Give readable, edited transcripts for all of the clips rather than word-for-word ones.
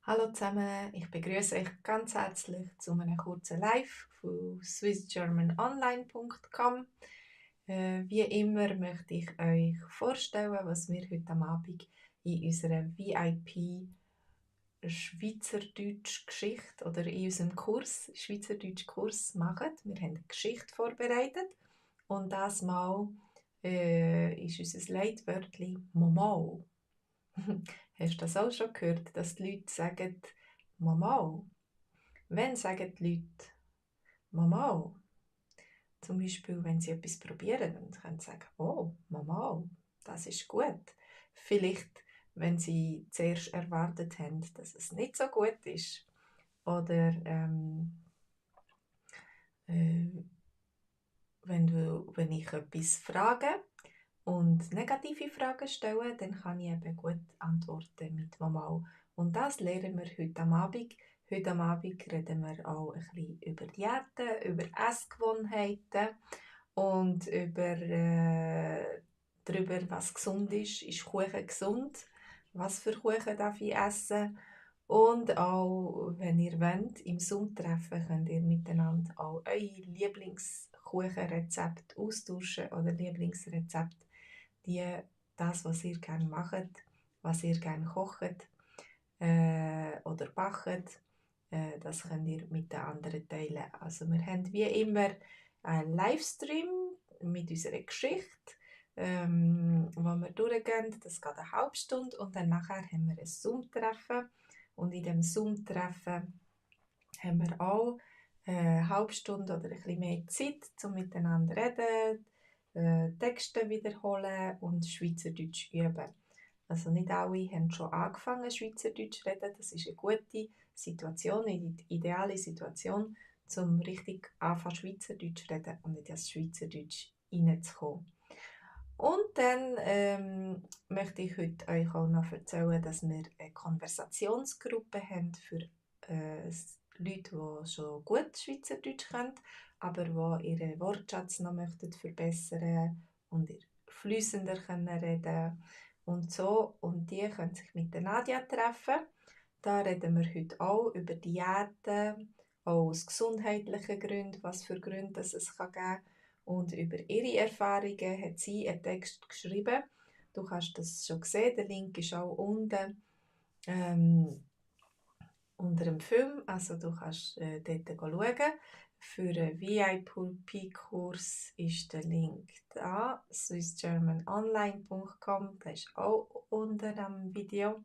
Hallo zusammen, ich begrüße euch ganz herzlich zu einem kurzen Live von swissgermanonline.com. Wie immer möchte ich euch vorstellen, was wir heute am Abend in unserer VIP Schweizerdeutsch Geschichte oder in unserem Kurs, Schweizerdeutsch Kurs machen. Wir haben eine Geschichte vorbereitet und das Mal ist unser Leitwörtchen «Momau». Hast du das auch schon gehört, dass die Leute sagen «Momau»? Wenn sagen die Leute «Momau»? Zum Beispiel, wenn sie etwas probieren, dann können sie sagen «Oh, Momau, das ist gut». Vielleicht, wenn sie zuerst erwartet haben, dass es nicht so gut ist. Oder äh, wenn ich etwas frage und negative Fragen stelle, dann kann ich eben gut antworten mit «Momau». Und das lernen wir heute am Abend. Heute am Abend reden wir auch ein bisschen über Diäten, über Essgewohnheiten und darüber, was gesund ist. Ist Kuchen gesund? Was für Kuchen darf ich essen? Und auch, wenn ihr wollt, im Zoom-Treffen könnt ihr miteinander auch eure Lieblingskuchenrezepte austauschen oder Lieblingsrezepte, das, was ihr gerne macht, was ihr gerne kocht oder backt, das könnt ihr mit den anderen teilen. Also wir haben wie immer einen Livestream mit unserer Geschichte, wo wir durchgehen. Das geht eine halbe Stunde und dann nachher haben wir ein Zoom-Treffen. Und in dem Zoom-Treffen haben wir auch eine halbe Stunde oder ein bisschen mehr Zeit, um miteinander zu reden, Texte wiederholen und Schweizerdeutsch üben. Also nicht alle haben schon angefangen, Schweizerdeutsch zu reden. Das ist eine gute Situation, eine ideale Situation, um richtig anfangen, Schweizerdeutsch zu reden und in das Schweizerdeutsch reinzukommen. Und dann möchte ich heute euch auch noch erzählen, dass wir eine Konversationsgruppe haben für Leute, die schon gut Schweizerdeutsch können, aber die ihren Wortschatz noch möchten verbessern und fließender können reden und so. Und die können sich mit der Nadia treffen. Da reden wir heute auch über Diäten, auch aus gesundheitlichen Gründen, was für Gründe es geben kann. Und über ihre Erfahrungen hat sie einen Text geschrieben. Du kannst das schon sehen, der Link ist auch unten unter dem Film. Also du kannst dort schauen. Für einen VIP-Kurs ist der Link da, swissgermanonline.com, der ist auch unter dem Video.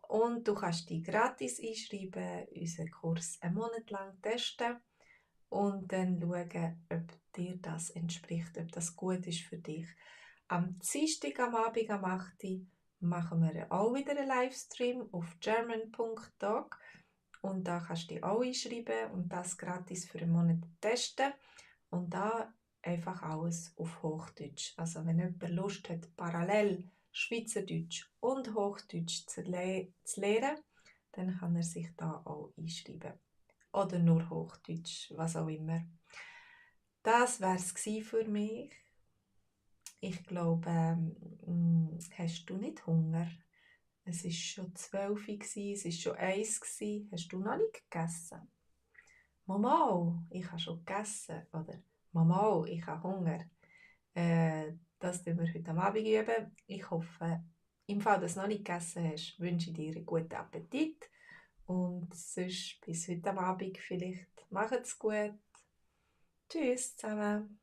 Und du kannst dich gratis einschreiben, unseren Kurs einen Monat lang testen und dann schauen, ob dir das entspricht, ob das gut ist für dich. Am Dienstag am Abend am 8. Uhr machen wir auch wieder einen Livestream auf german.talk und da kannst du dich auch einschreiben und das gratis für einen Monat testen und da einfach alles auf Hochdeutsch. Also wenn jemand Lust hat, parallel Schweizerdeutsch und Hochdeutsch zu lernen, dann kann er sich da auch einschreiben. Oder nur Hochdeutsch, was auch immer. Das wäre es für mich. Ich glaube, hast du nicht Hunger? Es war schon 12 Uhr, es war schon 1 Uhr. Hast du noch nicht gegessen? Mama, ich habe schon gegessen. Oder Mama, ich habe Hunger. Das üben wir heute am Abend üben. Ich hoffe, im Fall, dass du noch nicht gegessen hast, wünsche ich dir einen guten Appetit. Und sonst bis heute am Abend vielleicht. Macht's gut. Tschüss zusammen.